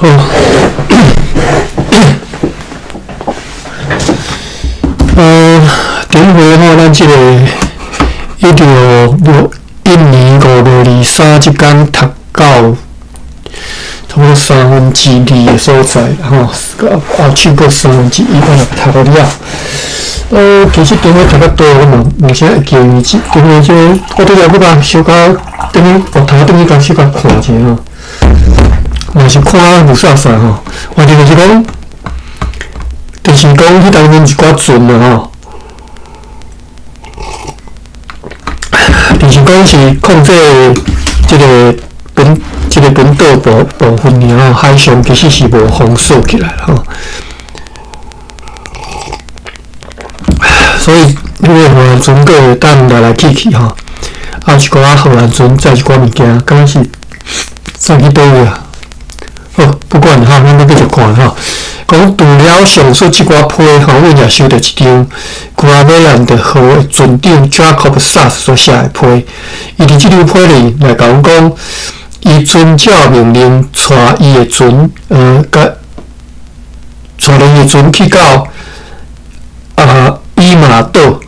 好，顶回吼，咱這個1661年5月23這工讀到差不多三分之二的所在，吼，後手閣三分之一，我若讀到了。其實頂回讀較多，我嘛無啥會記，因為頂回這個，我拄才閣共小可轉去，學頭轉去共小可看一下吼。嘛是看霧煞煞吼，反正就是講，就是講彼當陣一寡船啊吼，就是講是控制這個本這個本島部部分爾吼，海上其實是無封鎖起來吼，所以彼個荷蘭船閣會當來來去去吼，啊一寡荷蘭船載一寡物件，敢若是載去佗位啊？好，不管吼，咱閣繼續看吼。講除了上述這寡批吼，阮也收著一張格拉米蘭德號的船長 Jacob Sass 所寫的批。伊佇這張批裡來共阮講，伊遵照命令，帶伊的船，共帶伊的船去到啊伊馬島。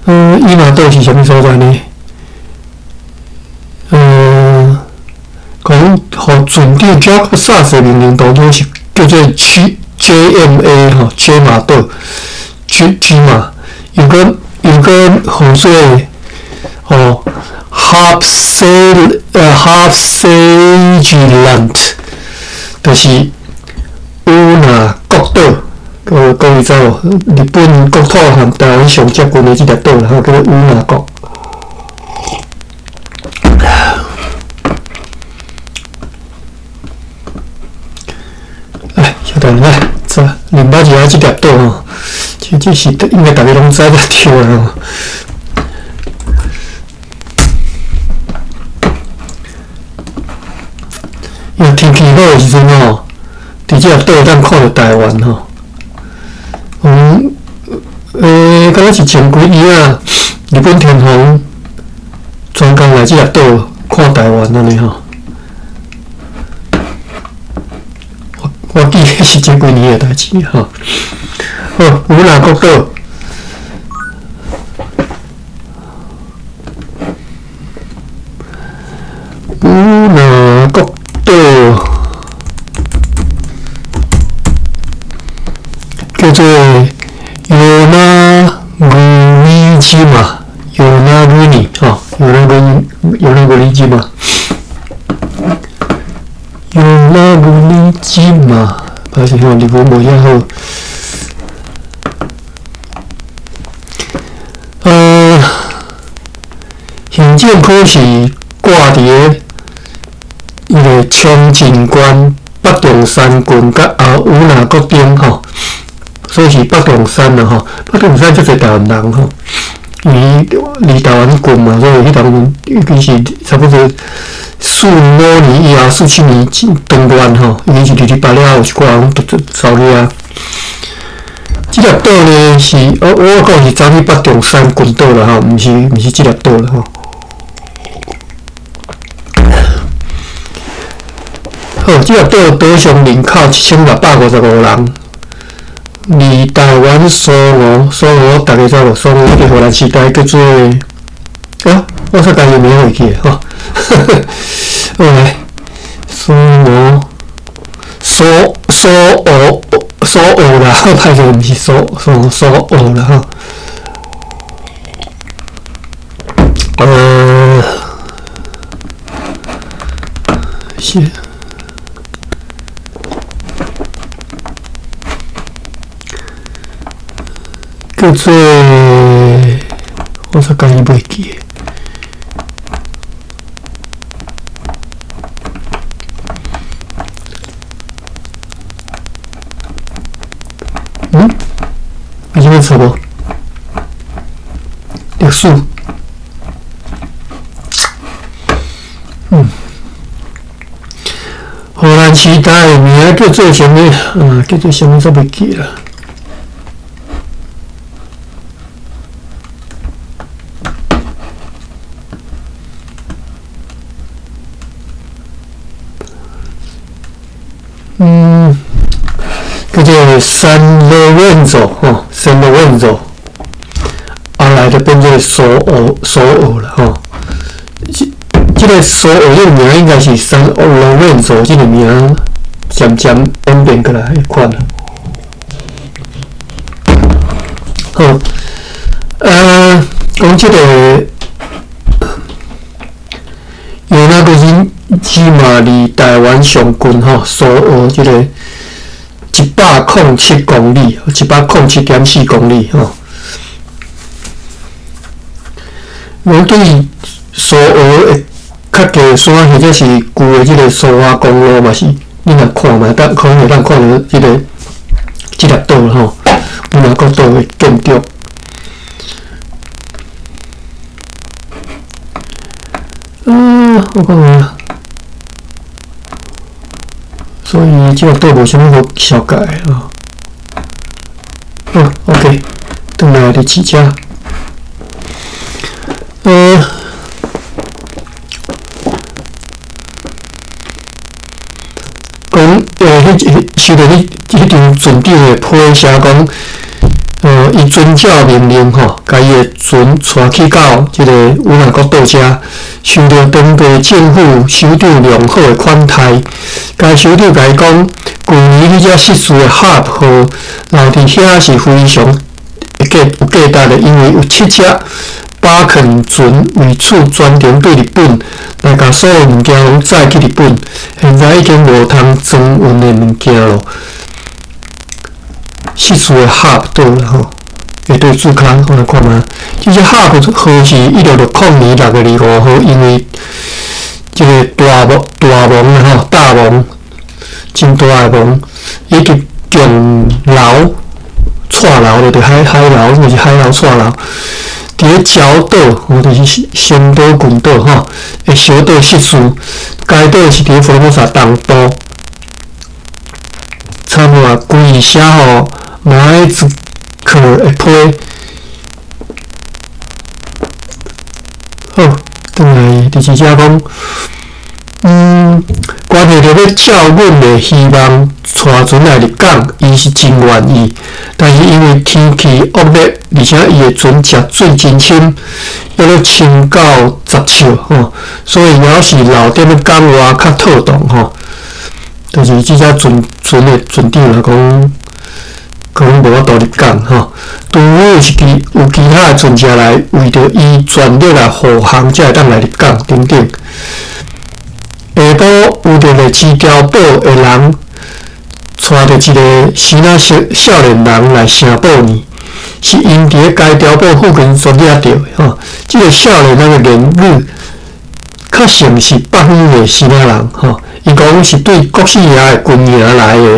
伊馬島是啥物所在呢？講，予船長 Jacob Sass 的命令當中是叫做 G JMA 吼，J 馬島，G G 馬，又閣又閣號做吼 Half Halfseiland，就是與那國島，各位知無？日本國土和台灣上接近的這粒島啦，吼，叫做與那國。來，小等來，這林巴一下這粒島吼，這這是應該大家攏知才對啊吼。因為天氣好的時陣吼，佇這粒島會當看著台灣吼。敢若是前幾年啊，日本天皇專工來這粒島看台灣按呢吼。我記得是這幾年的代誌吼。好，與那國島，與那國島叫做與那國島，與那國吼，與那國與那國島，與那國島，歹勢吼，日文無遐好。行政區是掛佇个伊個沖繩縣北洞山郡佮啊與那國頂吼，所以是北洞山啦吼。北洞山足濟台灣人吼，因為離台灣近嘛，所以彼當陣已經是差不多45年以後，47年當亂吼，已經是28了，有一寡人攏走去啊。這粒島呢是，我講是走去北洞山群島啦吼，毋是毋是這粒島啦吼。好，這粒島島上人口1655人，離台灣蘇澳，蘇澳大家知無？蘇澳佇荷蘭時代叫做，啊，我煞家己名袂記吼。好來，蘇澳，蘇蘇澳蘇澳啦，歹勢，毋是蘇蘇蘇澳啦吼。是。叫做我煞家己袂記。嗯？有啥物錯無？歷史。荷蘭時代的名叫做啥物？啊，叫做啥物？煞袂記啦。這个 San Lorenzo 吼，San Lorenzo，後來就變做蘇澳蘇澳啦吼。這個蘇澳這個名應該是 San Lorenzo 這個名漸漸演變過來的款。好，講這個與那國島嘛離台灣上近吼，蘇澳這個107公里，107.4公里吼。講對蘇澳的較低山，或者是舊的這個蘇花公路嘛是，你若看嘛，當可能會當看著這粒島吼，與那國島的建築。我講啊，所以這個島無啥物好紹介的吼。好，OK，轉來佇飼遮。講，彼收著彼張船長的批寫講，伊遵照命令吼，共伊的船帶去到這個與那國島遮，受著當地政府首長良好的款待。該首長共伊講，舊年彼隻失事的 Harp 號留佇遐是非常有價值的，因為有七隻巴肯船為此專程對日本來共所有物件攏載去日本，現在已經無通裝運的物件咯。失事的 Harp 島啦吼，會對註卡，我來看覓。這隻 Harp 號是1660年6月25號，因為這個大夢大夢吼，大夢真大的夢，以及重流、蔡流，就是海流，就是海流蔡流。佇咧礁島，吼，就是松島群島吼，的小島失事，該島是佇咧福爾摩沙東部。差不多規寫予馬埃茲克的批。好，轉來第二只講，關係著欲照阮的希望帶船來入港，伊是真願意，但是因為天氣惡劣，而且伊的船食水真深，約咧深到10尺吼，所以猶是留踮咧港外較妥當吼。就是這隻船的船長來講，可能無法度入港吼，除非是有其他的船隻來為著伊全力來護航，才會當來入港等等。下晡有著麗池碉堡的人，帶著一個生仔少年人來城堡呢，是𪜶佇咧該碉堡附近所掠著的吼。這個少年人的言語，較像是北方的生仔人吼。伊講是對國姓爺的軍營來的，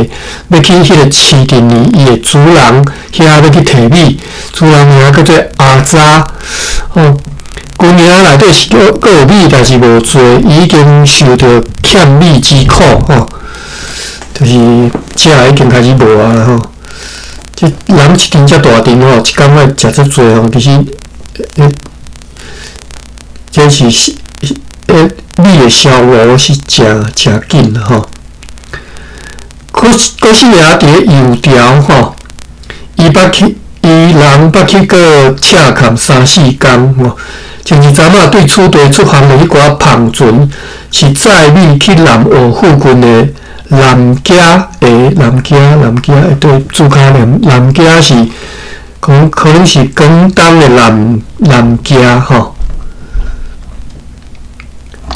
欲去彼個市鎮呢，伊的主人遐欲去提米，主人名叫做阿扎吼。軍營內底是閣有米，但是無濟，伊已經受著欠米之苦吼，就是食已經開始無啊吼。這人一陣遮大陣吼，一工欲食遮濟吼，其實，這是米的消耗是誠誠緊吼。郭姓爺佇咧油條吼，伊捌去，伊人捌去過赤崁三四工吼。前一陣仔對此地出航的彼寡帆船，是載米去南澳附近的南崁的南崁南崁的對註卡念南崁是可能是廣東的南崁吼。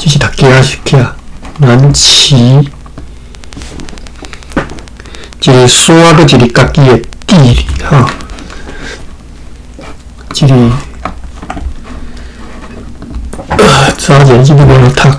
這是讀崁是崁南旗，一個山，閣一個家己的記吼，這個。早前這個欲按怎讀？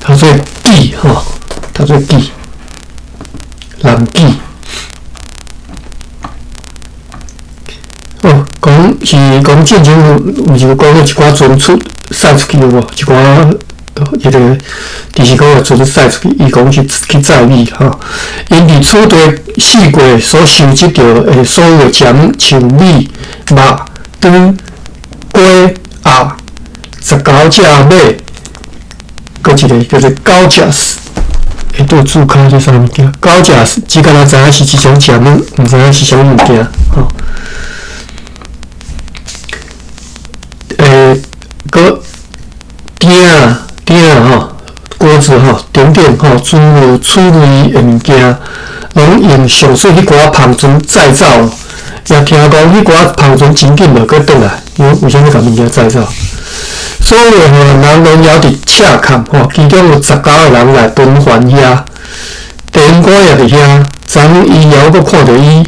讀做記吼，讀做記，南記。哦，講是講戰爭，毋是有講一寡船出驶出去有無？一寡彼个就是講個船駛出去，伊講是去載米吼。𪜶佇此地四過所收集著的所有的食物，像米、肉、豬、雞、鴨、19隻馬，閣一个叫做狗食屎，會對註卡這啥物件？狗食屎，只敢若知影是一種食物，毋知影是啥物件吼。閣鼎鼎吼，鍋子吼，等等吼，諸如此類的物件，攏用上述彼寡帆船載走。也聽講彼寡帆船真緊就閣轉來，因為為啥物共物件載走？所有的荷蘭人攏猶佇赤崁吼，其中有19个人來奔還遐，地方官也佇遐，昨昏伊猶閣看著伊，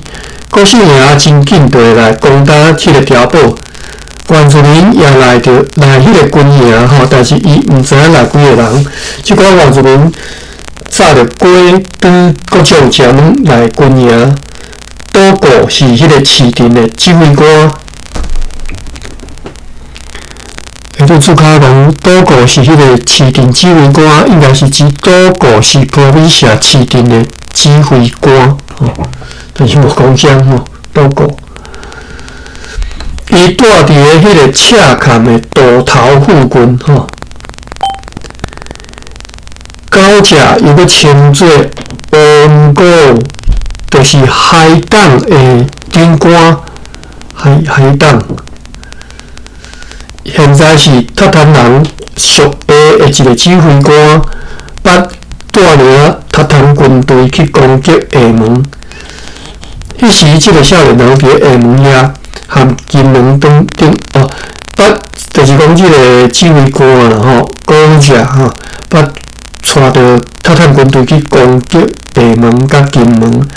郭姓爺真緊就會來攻打彼个碉堡。原住民也來著來彼个軍營吼，但是伊毋知影來幾个人。這寡原住民紮著雞、豬各種食物來軍營。島國是彼个市鎮的指揮官。下拄註卡講，島國是彼个市鎮指揮官，應該是指島國是波美社市鎮的指揮官吼，但是無講啥吼，島國。伊住佇个彼个赤崁的渡頭附近吼。狗食又閣稱做烏牛，就是海膽的長官，海膽。現在是韃靼人屬下的一個指揮官，捌帶領韃靼軍隊去攻擊廈門。彼時，這個少年人佇廈門遐，和金門等等哦，捌就是講這個指揮官啦吼，講者吼，捌帶著韃靼軍隊去攻擊廈門佮金門，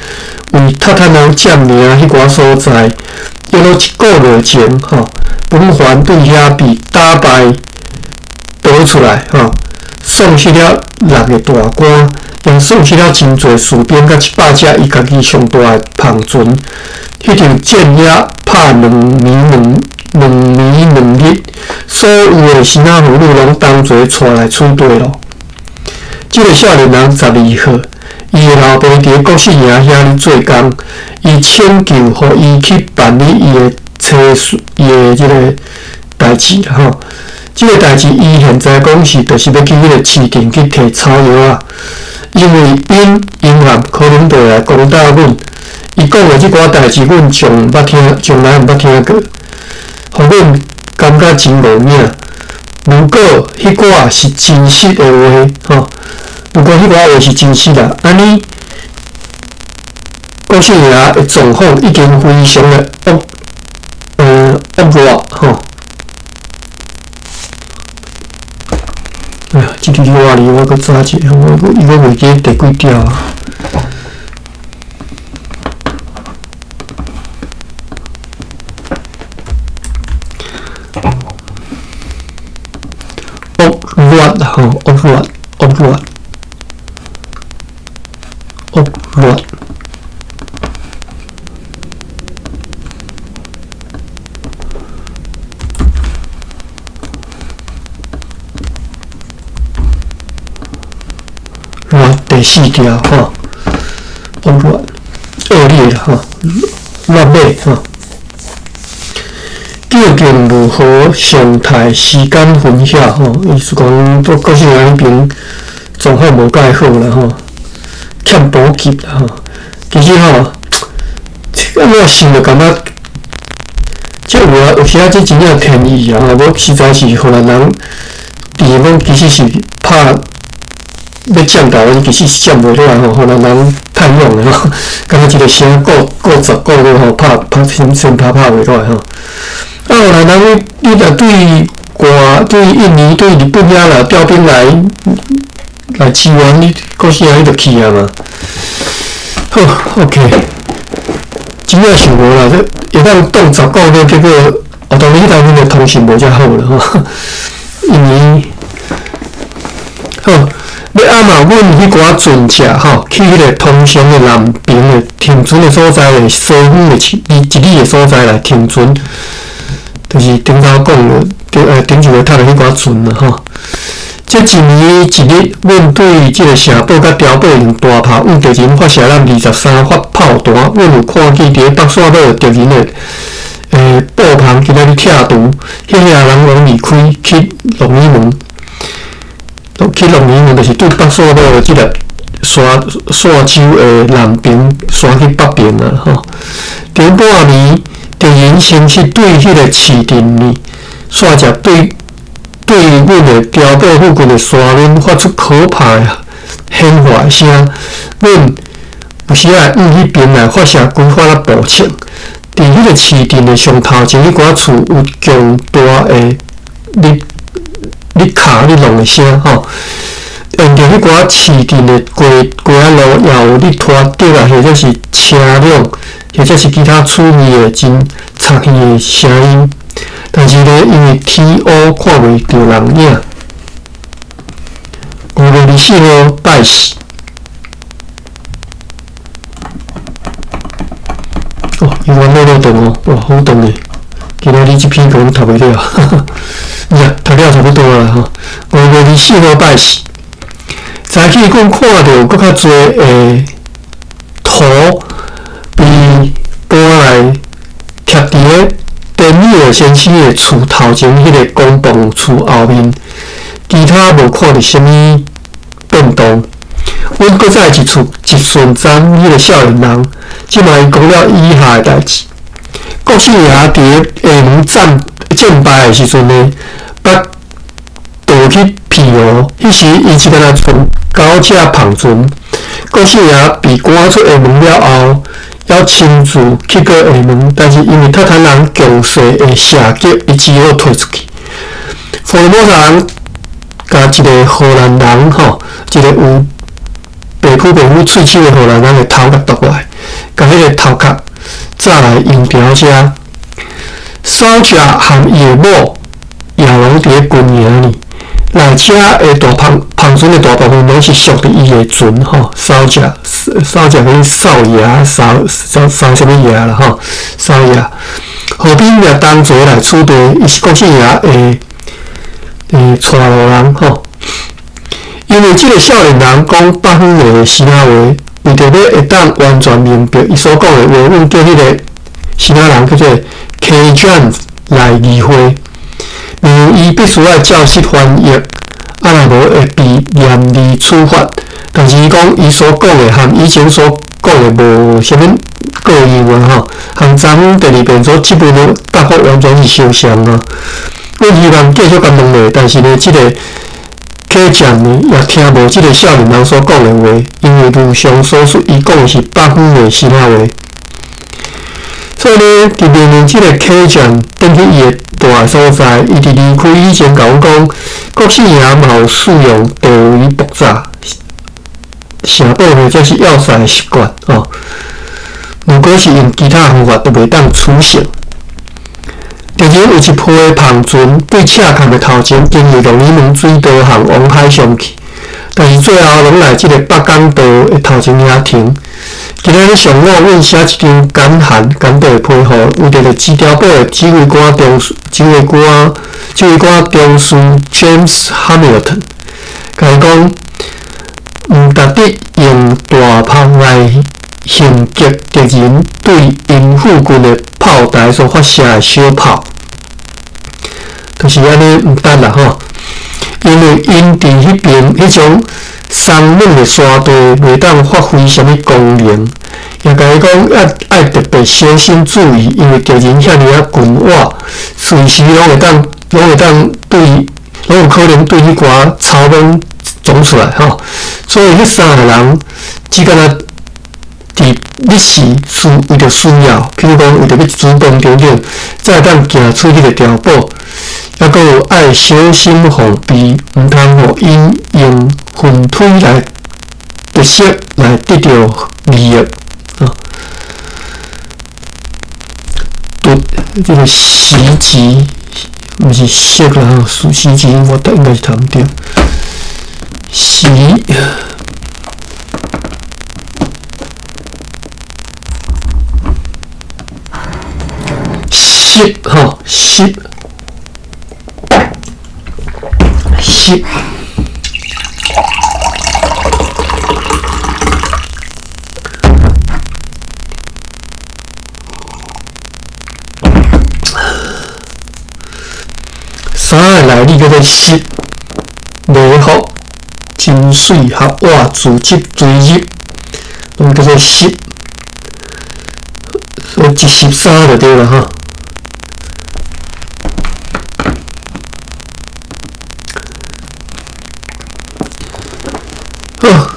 為韃靼人佔領彼寡所在，約落一個月前吼，本環對遐被打敗逃出來吼，喪失了6个大官，也喪失了真濟士兵佮100隻伊家己上大的帆船。彼場戰役拍2暝2日，所有的生仔婦女攏同齊帶來此地咯。這个少年人12歲，伊的老爸佇國姓爺遐咧做工，伊請求予伊去辦理伊的差事，伊的這个代誌啦吼。這个代誌，伊現在講是，就是欲去彼個市鎮去提草藥仔，因為𪜶永遠可能就會來攻打阮。伊講的這寡代誌，阮從毋捌聽，從來毋捌聽過，予阮感覺真無影。如果彼寡是真實的話，吼，如果彼寡話是真實啊，按呢，郭姓爺的狀況已經非常的惡劣吼。哎呀，這句話哩，我閣查一下，我閣伊閣袂記第幾條啊？惡劣吼，惡劣，惡劣，惡劣。劣第四條吼，惡劣，惡劣啦吼，劣尾吼。究竟如何常態時間分曉吼？意思講，國姓爺彼邊狀況無蓋好啦吼，欠補給啦吼。其實吼，按怎想就感覺，這有啊，有時啊，這真正天意啊！無實在是荷蘭人，佇講其實是拍欲佔台灣，其實是佔袂落來吼。荷蘭人太勇了吼，敢若一個城顧10個月吼，拍先拍袂落來吼。啊，荷蘭人你若對外對印尼對日本遐若調兵來支援，你國姓爺你就去啊嘛。好，OK，真正想無啦，這會當擋10個月，結果哦，當然彼當陣的通訊無遮好啦吼。印尼好，欲按嘛，阮彼寡船隻吼，去彼个通常的南爿的停船的所在的西方的一里的所在來停船，就是頂頭講的，頂一个讀的彼寡船啦吼。這一暝一日，阮對這个城堡佮碉堡用大炮向敵人發射咱23發炮彈。阮有看見佇北沙堡敵人的布棚今仔日拆除，彼遐人攏離開去鹿耳門，去鹿耳門就是對北沙堡的這个沙沙洲的南邊，徙去北邊啊吼。頂半暝，敵人先是對彼个市鎮呢，煞只對。對阮的碉堡附近的山崙發出可怕的喧嘩聲，阮有時仔會向彼邊來發射幾發仔步槍。佇彼个市鎮的上頭前彼寡厝有強大的咧咧敲咧弄的聲吼，沿著彼寡市鎮的街街仔路也有咧拖竹仔或者是車輛，或者是其他趣味的真賊耳的聲音。但是呢，因為天烏看袂著人影。5月24號拜四。哦，伊原來落長哦，哇，好長咧！今仔日這篇可能讀袂了，哈哈，呀，讀了差不多啦吼。5月24號拜四，早起阮看著閣較濟的圖被搬來貼佇咧丹尼爾先生的厝頭前，彼个公房厝後面，其他無看著啥物變動。阮閣再一次質詢昨彼个少年人，這擺伊講了以下的代誌。國姓爺佇咧廈門戰戰敗的時陣呢，捌逃去澎湖，彼時伊只敢若賰九隻帆船。國姓爺被趕出廈門了後，猶親自去過廈門，但是因為韃靼人強勢的射擊，伊只好退出去。福爾摩沙人共一个荷蘭人吼，一個有白膚白膚喙齒的荷蘭人的頭殼剁落來，共彼个頭殼紮來用條遮。少俠和伊的某也攏佇咧軍營裡，內車的大帆帆船的大部分攏是屬佇伊的船吼。少俠少俠跟少爺少少少啥物爺啦吼，少爺。何斌也同齊來此地，伊是國姓爺的帶路人吼。因為這个少年人講北方的支那話，為著欲會當完全明白伊所講的話，阮叫彼个支那人叫做 K 卷來議會，因為伊必須愛照實翻譯，啊若無會被嚴厲處罰。但是伊講伊所講的和以前所講的無啥物過樣啊吼，和昨昏第二遍所質問的答覆完全是相像啊。阮希望繼續共問咧，但是呢，這个 K 卷呢也聽無這个少年人所講的話，因為如上所述，伊講的是北方的支那話。所以呢，佇面臨這个 K 卷轉去伊的蹛所在，伊佇離開以前共阮講，國姓爺嘛有使用地雷爆炸城堡或者是要塞的習慣哦。如果是用其他方法，就袂當取勝。敵人有一批帆船對赤崁的頭前，經由鹿耳門水道航往海上去，但是最後攏來這个北港道的頭前遐停。今仔日上午，阮寫一張簡函簡短的批予，為著著指碉堡的指揮官中指揮官指揮官中士 James Hamilton，共伊講，毋值得用大炮來攻擊敵人對𪜶附近的炮台所發射的小炮，就是按呢毋值啦吼，因為𪜶佇彼邊彼種松軟的山地袂當發揮啥物功能，也共伊講愛愛特別小心注意，因為敵人遐爾仔近倚，隨時攏會當攏會當對攏有可能對彼寡草莽衝出來吼，所以彼三个人只敢若佇日時需為著需要，譬如講為著欲煮飯等等，才會當行出彼个碉堡，抑閣有愛小心防備，毋通予𪜶用雲腿來突襲來得著利益。啊，突這个襲擊，毋是襲啦吼，襲擊我讀應該是讀毋著，襲。襲吼襲襲，衫仔的內裡叫做濕，禮服真媠合我自執追入，攏叫做濕，所以一濕衫就對啦吼。好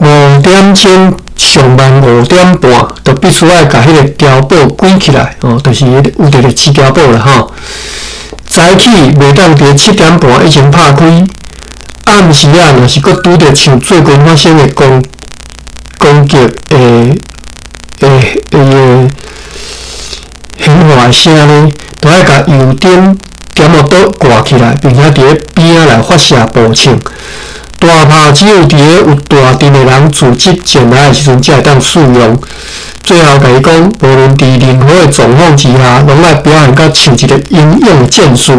，5点钟上晚5点半，就必須愛共彼个碉堡關起來，哦，就是有一个飼碉堡啦吼。早起袂當佇7點半以前拍開，暗時啊，若是閣拄著像最近發生的攻擊的的喧嘩聲呢，都愛共油燈點仔倒掛起來，並且佇咧邊仔來發射步槍。大炮只有佇咧有大陣的人組織前來的時陣，才會當使用。最後，共伊講，無論佇任何的狀況之下，攏愛表現甲像一个英勇的戰士。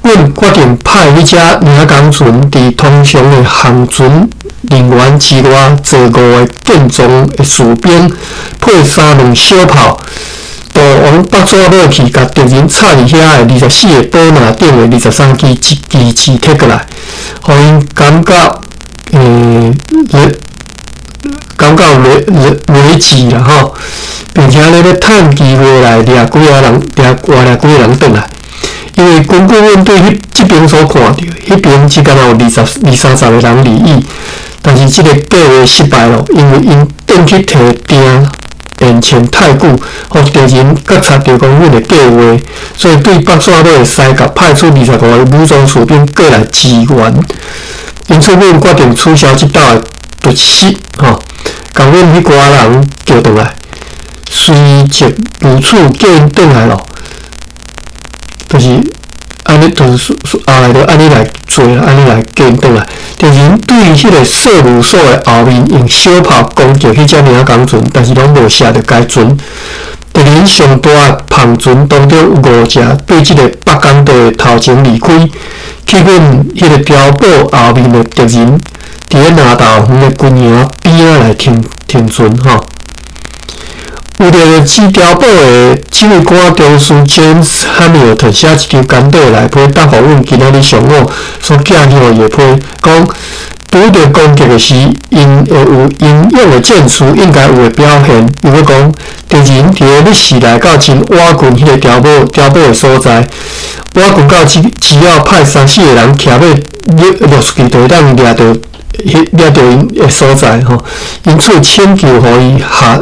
阮決定派彼隻領工船佇通常的航船人員之外，坐五个健壯的士兵，配三門小炮，渡往北爪尾去，共敵人插佇遐的24个堡壘頂的23支旗幟提過來，予𪜶感覺感覺危機啦吼，並且咧欲趁機會來掠幾仔人，掠活掠幾个人轉來。因為根據阮對彼這邊所看著，彼邊只敢若有二三十个人而已。但是這个計畫失敗咯，因為𪜶轉去提碇延前太久，予敵人覺察著講阮的計畫，所以對北煞尾的西角派出25个武裝士兵過來支援。因此，阮決定取消這道的突襲，吼，共阮彼寡人叫轉來，隨即如此叫𪜶轉來咯，就是按呢，就是後來就按呢來做，按呢來叫𪜶轉來。敵人對彼个稅務所的後面用小炮攻擊彼隻領工船，但是攏無射著該船。敵人上大的帆船當中有五隻對這个北港道的頭前離開，去阮彼个碉堡後面的敵人，佇咧南投園的軍營邊仔來停船吼。為著飼碉堡的指揮官中士 James Hamilton 寫一張簡短的內批，答覆阮今仔日上午所寄向伊的批，講拄著攻擊的時，𪜶會有英勇的戰士應該有的表現。又閣講，敵人佇咧日時來到真倚近彼个碉堡的所在，倚近到只要派三四个人騎馬掠出去，就會當掠著𪜶的所在吼。因此，請求予伊下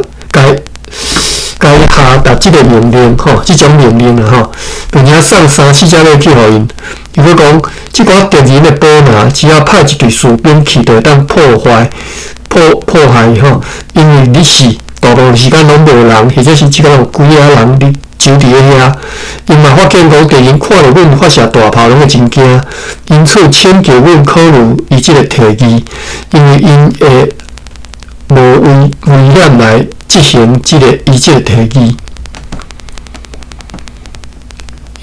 共伊下達這个命令吼，這種命令啦吼，並且送三四隻馬去予𪜶。又閣講，這寡敵人的堡壘，只要派一隊士兵去，就會當破壞吼。因為日時大部分時間攏無人，或者是只敢有幾仔人佇守佇咧遐。𪜶嘛發現講，敵人看著阮發射大炮，攏會真驚。因此，請求阮考慮伊這个提議，因為𪜶會無危險來執行伊這个提議。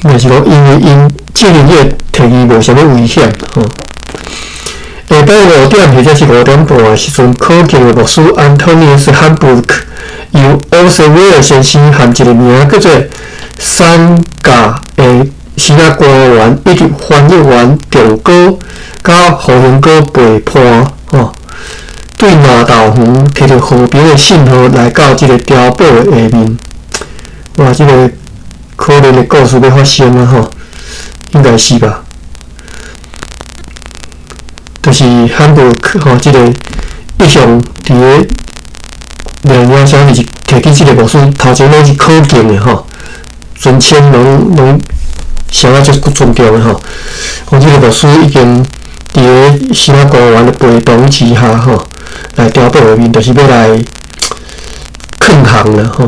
應該是講，因為𪜶執行這个提議無啥物危險吼。下晡5點或者是5點半的時陣，可敬的牧師安東尼斯·漢布克由奧斯威爾先生和一个名叫做桑甲的支那官員以及翻譯員長哥佮胡興哥陪伴吼，對南投園提著和平的信號來到這个碉堡的下面。哇，這个可憐的故事欲發生啊吼，應該是吧？就是漢布克吼，這个一向佇咧兩兄兄是提起這个牧師，頭前攏是可敬的吼，尊稱攏相當足尊重的吼。講這个牧師已經佇咧支那官員的陪同之下吼，來碉堡下面，就是欲來抗衡啦吼。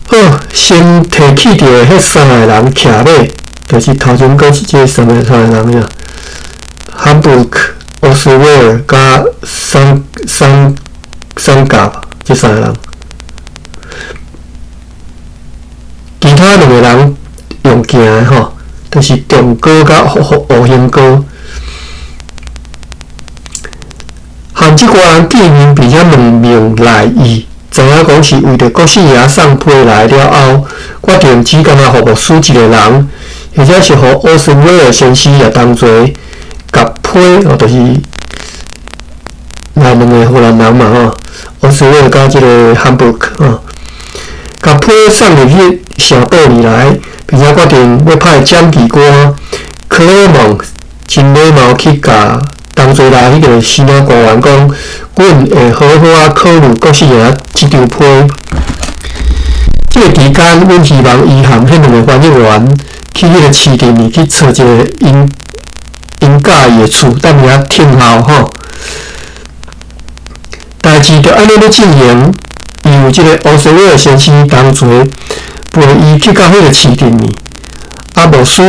好，先提起著的彼三个人騎馬，就是頭前講這三个人呀，漢布克、奧斯威爾佮桑甲這三個人。其他兩個人用行的吼，就是長哥佮胡興哥。和這寡人見面，並且問明來意，知影講是為著國姓爺送批來了後，決定只干焦予牧師一个人，或者是予奧斯威爾先生也同齊，共批哦，就是來兩个荷蘭人嘛吼，奧斯威爾佮這个漢堡吼，共批送入去城堡裡來，並且決定欲派掌旗官克雷蒙真禮貌去共同齊來彼个新仔官員講，阮會好好仔考慮國姓爺這張批。這个期間，阮希望伊和彼兩个翻譯員去彼个市鎮裡去揣一个𪜶𪜶佮意的厝，踮遐等候吼。代誌就按呢咧進行，伊有這个奧斯威爾先生同齊陪伊去到彼个市鎮裡。啊，牧師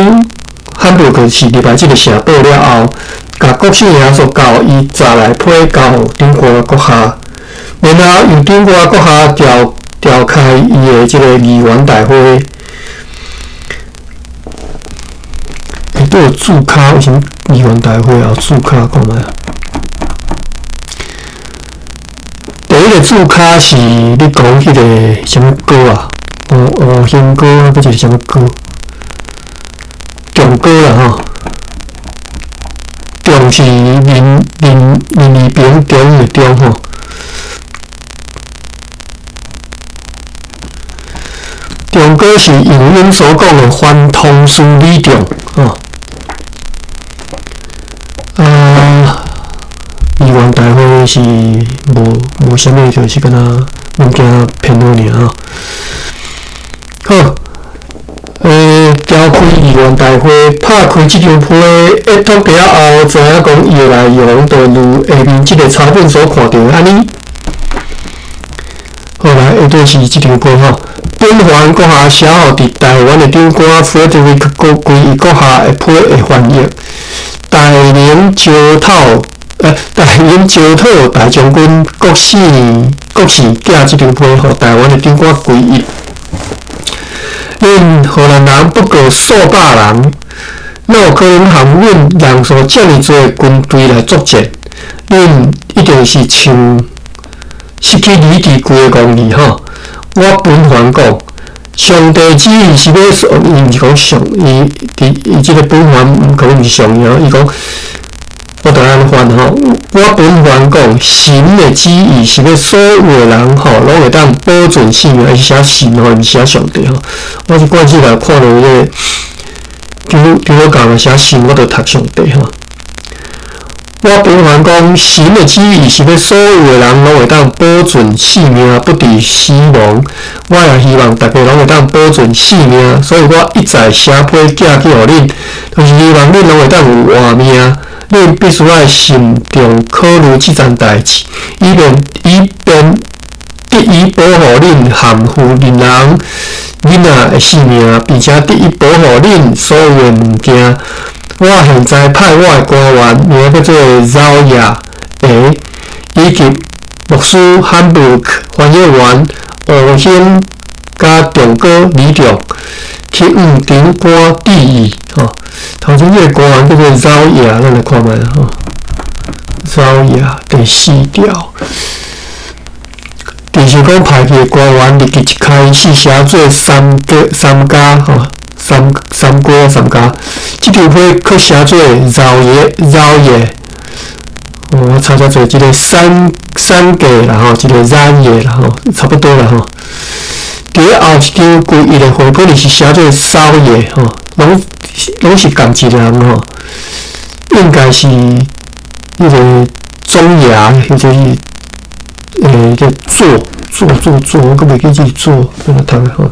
漢堡就是入來這个城堡了後，共國姓爺所交伊查來批交予長官閣下，然後由長官閣下召開伊的這个議員大會。欸，都有註卡，為啥物議員大會也有註卡？看覓啊？第一个註卡是你講彼个啥物歌啊？五星歌啊，閣一个啥物歌？中歌啦吼。中是林林平中的中吼。中歌是用阮所講的凡通事理中吼。啊，議員大會是無啥物，就是敢若物件編好爾吼。好，召開議員大會，拍開這張批，一讀了後，知影講伊的內容，就如下面這个抄本所看著的按呢。好來，下底是這張批吼。本凡閣下寫予佇台灣的長官弗德里克歸伊閣下的批的翻譯，大明招討，大明招討大將軍郭姓寄這張批予台灣的長官歸一。恁荷蘭人不過數百人，哪有可能和阮人數遮爾濟的軍隊來作戰？恁一定是像失去理智規个戇去吼！我本凡講，上帝旨意是欲所，伊毋是講上，伊佇伊這个本凡毋可能毋是上帝吼，伊講我著按呢翻吼。我本凡講，神的旨意是欲所有的人吼，攏會當保存性命，伊是寫神吼，毋是寫上帝吼。我是慣勢來看著彼个張老教嘛寫神，我著讀上帝吼。我本凡講，神的旨意是欲所有的人攏會當保存性命，不致死亡。我也希望逐家攏會當保存性命，所以我一再寫批寄去予恁，就是希望恁攏會當有活命。恁必須愛慎重考慮這件代誌，以便得以保護恁和婦人、囡仔的性命，並且得以保護恁所有的物件。我現在派我的官員，名叫做饒亞下，以及牧師漢堡翻譯員吳興佮長哥李仲去向長官致意。吼，頭前這个官員叫做饒亞，咱來看覓吼。饒亞第四條，就是講派去的官員入去一開始寫做三家三家吼。三家三家，這張批閣寫做饒葉饒葉，我查查做這个三家啦吼，一个染葉啦吼，差不多啦吼。佇咧後一張歸一的回本裡是寫做騷葉吼，攏是仝一個人吼，應該是彼个總衙，或者是這做做做做，我閣袂記這做，等下讀吼。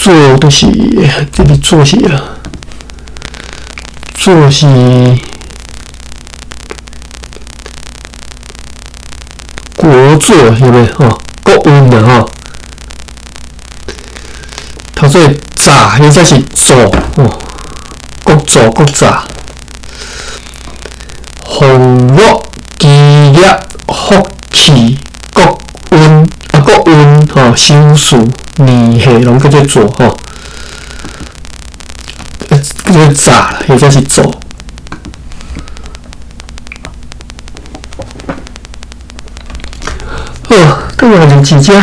做就是這个做是啊，做是國作，是毋吼？國運啦吼。頭做炸，或者是做吼，國作國炸。俸祿基業福氣國運啊，國運吼，修事年歲攏叫做做吼，叫做炸，或者是做。好，倒來就佇遮。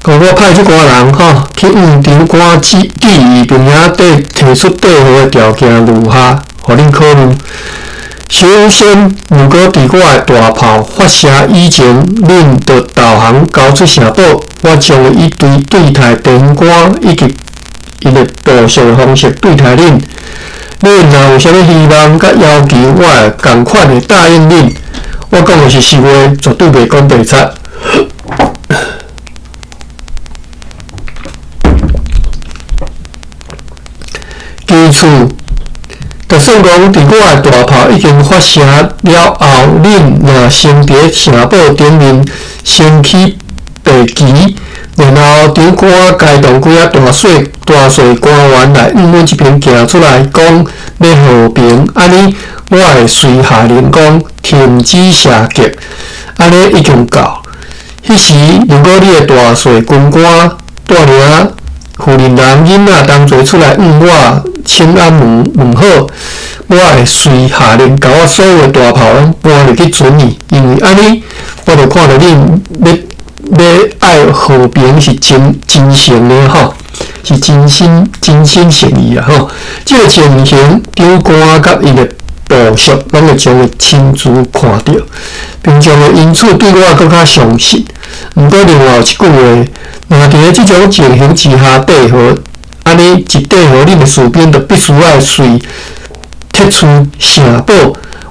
我派這寡人吼去向長官致意，並且提出締和的條件如下，予恁考慮。首先，如果佇我的大炮發射以前，恁就投降交出城堡，我將會以對待長官以及𪜶的部屬的方式對待恁。恁若有啥物希望佮要求，我會仝款的答應恁。我講的是實話，絕對袂講白賊。其次，就算講佇我的大炮已經發射了後，恁若先佇城堡頂面升起白旗，然後長官該動幾仔大細官員來向阮這邊行出來，講欲和平，按呢我會隨下令講停止射擊，按呢已經夠。彼時，如果你的大細軍官帶領婦人、人、囡仔同齊出來向我請安問問好，我會隨下令，共我所有的大炮攏搬入去船裡，因為按呢，我就看著恁欲愛和平是真真誠的吼，是真心真心誠意啊吼。這個情形，長官佮𪜶的部屬攏會將會親自看著，並將會因此對我閣較相信。毋過另外有一句話，若佇咧這種情形之下締和，按呢一締和，恁的士兵就必須愛隨撤出城堡。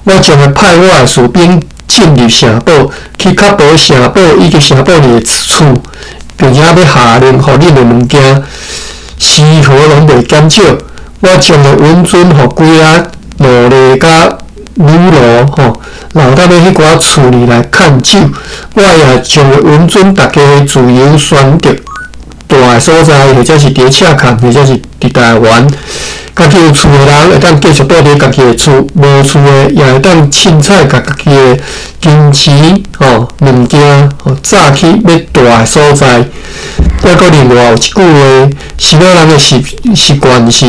我將會派我的士兵進入城堡，去確保城堡以及城堡內的厝，並且欲下令，予恁的物件絲毫攏袂減少。我將會允准予幾仔奴隸佮女奴吼，留踮咧彼寡厝裡來看守。我也將會允准大家自由選擇蹛的所在，或者是佇赤崁，或者是佇台灣。家己有厝的人會當繼續蹛佇家己的厝，無厝的也會當凊彩共家己的金錢吼物件吼紮去欲蹛的所在。抑閣另外有一句話，希臘人的習習慣是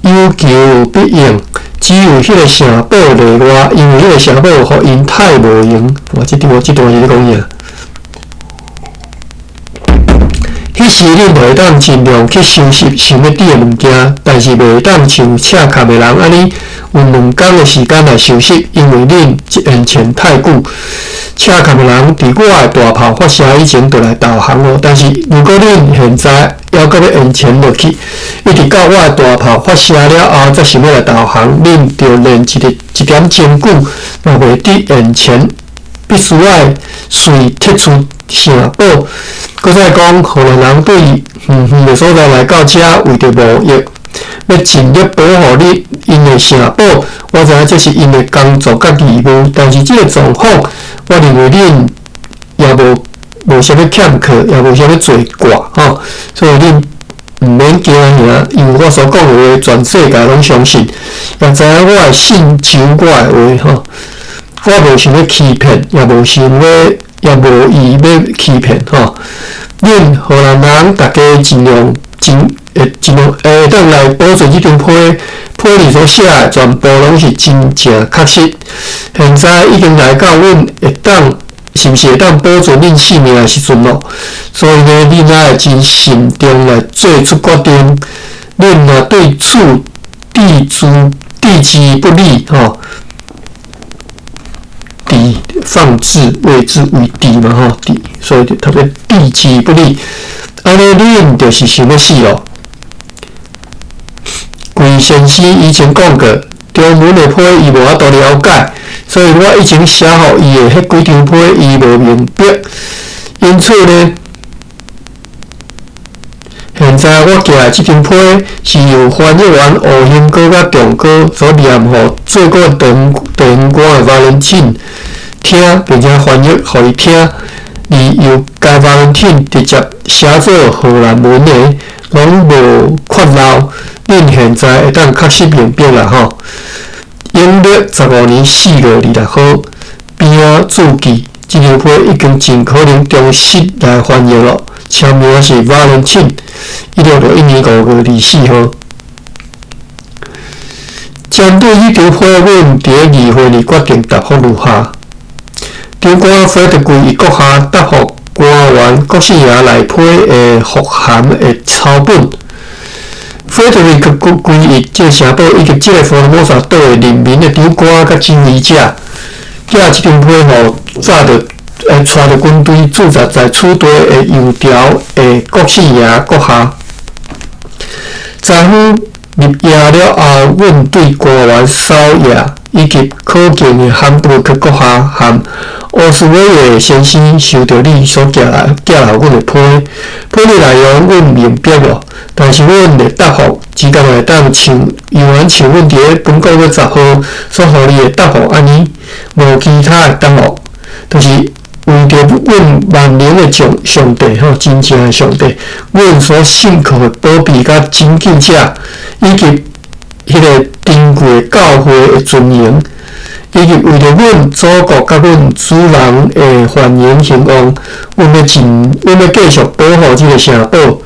有求必應，只有彼个城堡例外，因為彼个城堡予𪜶太無閒。哇，這段這段是咧講啥？彼時恁就會當盡量去收拾想欲佇的物件，但是袂當像赤崁的人按呢有兩工的時間來收拾，因為恁延前太久。赤崁的人佇我的大炮發射以前就來投降囉，但是如果恁現在猶閣欲延前落去，一直到我的大炮發射了後才想欲來投降，恁著連一個一點證據嘛袂得延前，必須愛隨撤出城堡。閣再講，荷蘭人對遠遠的所在來到遮，為著貿易，欲盡力保護你𪜶的城堡。我知影這是𪜶的工作佮義務，但是這个狀況，我認為恁也無無啥物欠缺，也無啥物罪過吼，所以恁毋免驚爾，因為我所講的話，全世界攏相信，也知影我會信守我的話吼。我無想欲欺騙，也無想欲，也無意欲欺騙吼。恁荷蘭人，大家盡量盡會盡量會當來保存這張批，批裡所寫的全部攏是真正確實。現在已經來到阮會當是毋是會當保存恁性命的時陣囉，所以呢，恁愛真慎重來做出決定。恁若對此置之置之不理吼，置放置位置為置嘛吼，置，所以特別置之不理，按呢恁就是想欲死囉。桂先生以前講過，中文的批伊無法度了解，所以我以前寫予伊的彼幾張批，伊無明白。因此呢，現在我寄的這張批是由翻譯員吳興哥佮仲哥所念予做過長長官的瓦倫沁聽，並且翻譯予伊聽，而由該瓦倫沁直接寫做荷蘭文的，攏無缺漏。恁現在會當確實明白啦吼。陰曆15年4月26號，邊仔註記，這張批已經盡可能忠實來翻譯囉。簽名是瓦倫沁，1661年5月24號。針對彼張批，阮佇咧議會裡決定答覆如下：長官弗德貴伊閣下答覆官員國姓爺內批的覆函的抄本。弗德瑞克歸伊這个城堡以及這个福爾摩沙島的人民的長官佮指揮者，寄這張批予早著帶著軍隊駐紮在此地的猶條的國姓爺閣下。昨昏入夜了後，阮對官員少爺以及可敬的漢布克閣下和奧斯威爾先生收著你所寄來寄予阮的批，批的內容阮明白了，但是阮的答覆只敢會當像猶原像阮佇咧本個月10號所予你的答覆按呢，無其他的答覆，就是為著阮萬能的上上帝吼，真正的上帝，阮所信靠的保庇佮拯救者，以及彼个珍貴的教會的尊榮，以及為著阮祖國佮阮主人的繁榮興旺，阮欲盡，阮欲繼續保護這个城堡，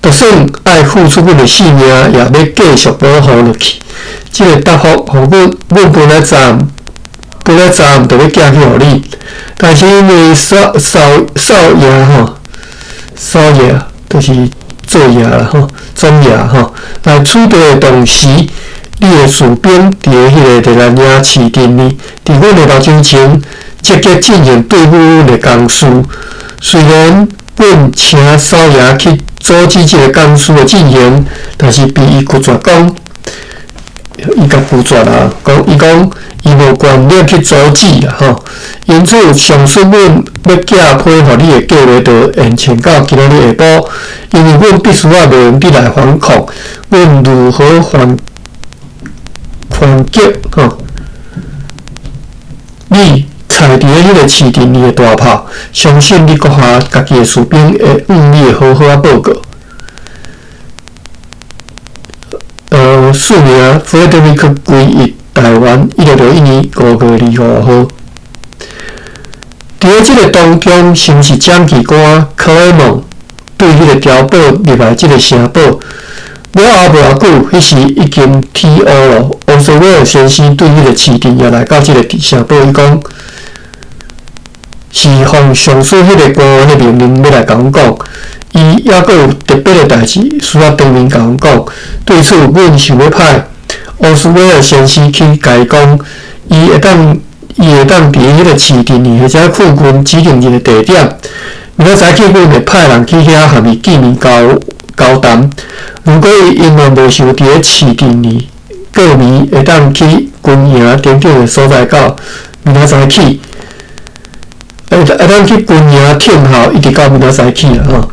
就算愛付出阮的性命，也欲繼續保護落去。這个答覆，予阮，阮本來昨本來昨暗就欲寄去予你，但是因為少少少爺吼，少爺就是做爺啦吼，總爺吼，來此地的同時，你的士兵佇咧彼个熱蘭亞市鎮呢，佇阮的目睭前積極進行對付阮的工事。雖然阮請少爺去阻止這个工事的進行，但是被伊拒絕講，伊共拒絕啦，講伊講伊無權力去阻止啦吼。因此，上述阮欲寄批予你的計劃，就延遲到今仔日下晡，因為阮必須愛袂用得來反抗，阮如何反反擊吼？你踩佇咧彼个市鎮裡的大炮，相信你閣下家己的士兵會向你會好好仔報告。署名弗雷德里克·歸一，台灣，1661年5月25號。佇咧這个當中，是毋是掌旗官克雷蒙對彼個碉堡入來這个城堡了後無偌久，彼時已經天烏咯。奧斯威爾先生對彼個市鎮也來到這个城堡，伊講是奉上司彼个官員的命令欲來共阮講，伊猶閣有特別的代誌需要當面共阮講。對此，阮想欲派奧斯威爾先生去共伊講，伊會當伊會當佇彼个市鎮裡或者附近指定一个地點，明仔早起阮會派人去遐和伊見面交交談。如果伊永遠無想佇咧市鎮裡過暝，會當去軍營等等的所在到明仔早起，會會當去軍營等候，一直到明仔早起啦吼。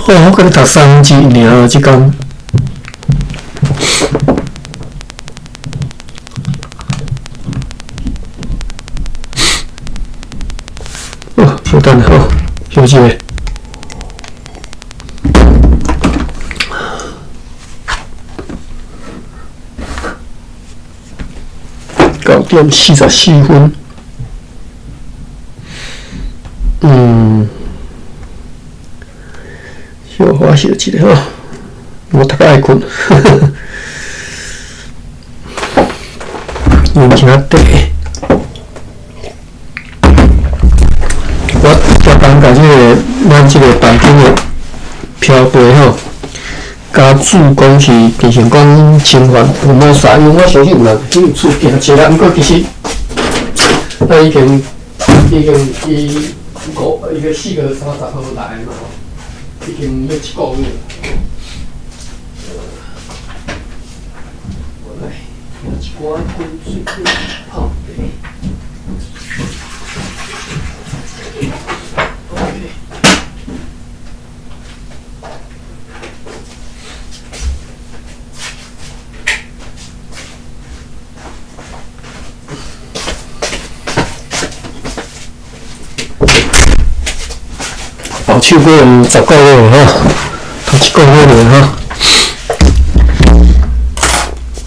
哦，我閣咧讀三分之一爾，這工。哦，稍等下吼，休息下。9點44分。小可小一下吼，我讀較愛睏，飲一下茶。我逐工共這个咱這个房間的飄地吼，加注講是變成講侵犯福摩薩，因為我相信有人去厝行一下，毋過其實咱已經已經伊五伊個4月30號來嘛吼，已經欲一個月。我來聽一寡滾水泡茶。OK。後手閣有10個月吼，頭一個月爾吼。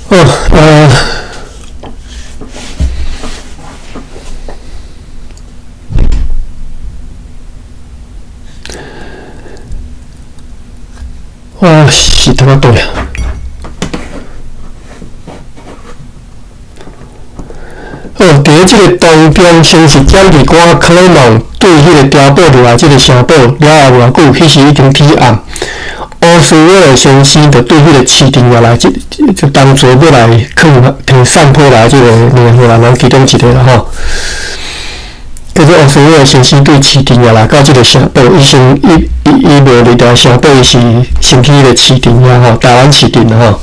好，是讀到佗啊？好，佇咧這个當中，先是檢視官克雷蒙對彼个碉堡落來這个城堡了後無偌久，彼時已經天暗。烏斯威爾先生就對彼个市鎮入來，這就當作欲來囥提送批來這个兩個人其中一个啦吼。叫做烏斯威爾先生對市鎮入來到這个城堡，伊先伊伊伊無佇佇城堡，伊是先去彼个市鎮遐吼，台灣市鎮啦吼。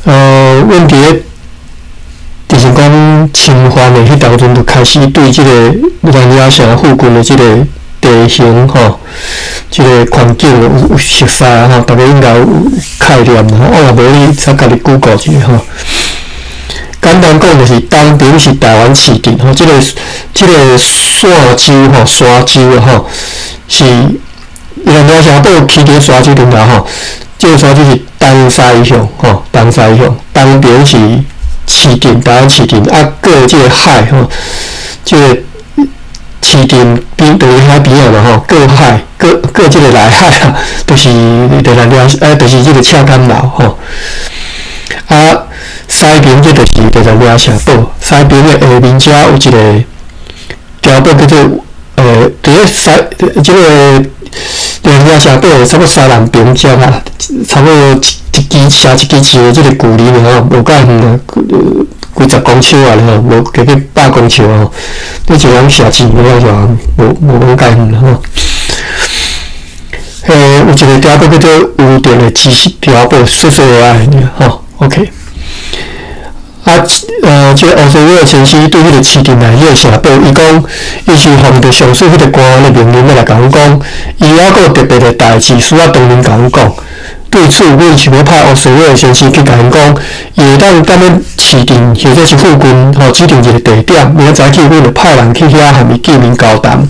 阮佇咧。就是講侵犯的彼當陣，就開始對這個蘭雅城附近的這個地形吼，這個環境有熟悉吼，大家應該有概念吼。啊，若無你使家己 Google 一下吼。簡單講就是東爿是台灣市鎮吼，這個沙洲吼，沙洲吼是蘭雅城堡起佇沙洲頂頭吼，這個沙洲是東西向吼，東西向，東爿是市鎮，台灣市鎮啊，過這个海吼，這个市鎮邊就是海邊仔嘛吼，過海過過這个內海啊，就是就來了，啊，就是這个赤崁樓吼。啊，西邊這就是就來掠城堡，西邊的下面遮有一个碉堡叫做佇咧西這个掠城堡差不多西南邊遮啊，差不多一支射一支箭的這个距離爾吼，無介遠啊，幾十公尺啊吼，無加過100公尺吼。你一個人射箭，無遐爾，無無講介遠吼。有一个碉堡叫做烏店的知識碉堡，細細个仔吼。OK。啊，這个烏斯威爾先生對彼个市鎮內彼個城堡，伊講，伊是奉著上司彼个官員的命令欲來共阮講，伊猶閣有特別的代誌需要當面共阮講。對此，阮想欲派烏斯威爾先生去共𪜶講，伊會當踮咧市鎮或者是附近吼指定一个地點，明仔早起阮就派人去遐和伊見面交談。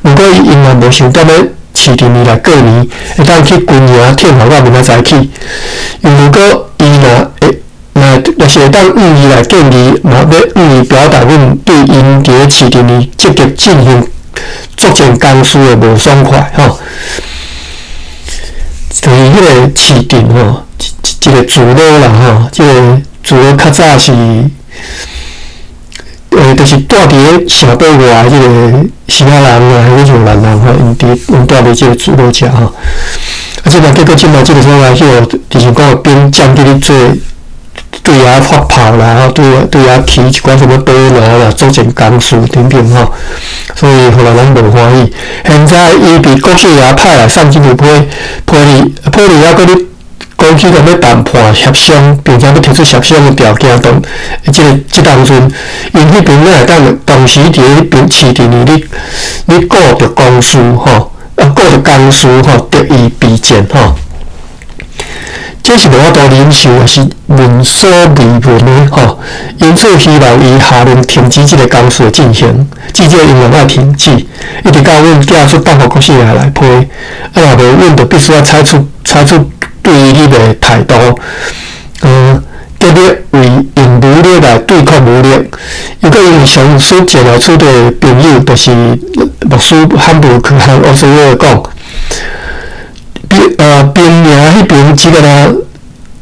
如果伊猶原無想踮咧市鎮裡來過年，會當去軍營等候到明仔早起。因如果伊若會若若是會當向伊來建議，嘛欲向伊表達阮對𪜶佇咧市鎮裡積極進行作戰工事的無爽快吼。就是彼个市鎮吼，一一个聚落啦吼，這个聚落較早是，就是住佇咧城堡外的這个西亞人啊，或者是越南人吼，𪜶住佇這个聚落遮吼。啊，這擺結果這擺這个所在，彼个就是講兵占據咧做，對遐發炮啦，吼，對遐起一寡啥物堡壘啦，作戰工事等等吼，所以予人攏無歡喜。現在伊佇國稅也派來送這張批，批哩批哩猶閣咧講起講欲談判協商，並且欲提出協商的條件當，這个這當陣，𪜶彼邊欲會當同時佇咧彼邊市鎮裡咧咧顧著公事吼，啊顧著工事吼，得以備戰吼。這是無法度忍受，也是聞所未聞的吼。因此，希望伊下令停止這个工事的進行，至少永遠愛停止，一直到阮寄出答覆國稅來批。啊，若無，阮就必須愛採取對立的態度，竭力為用武力來對抗武力。又閣因為上司前來此地的朋友，就是牧師漢布去和烏斯威爾講。兵營彼邊只個若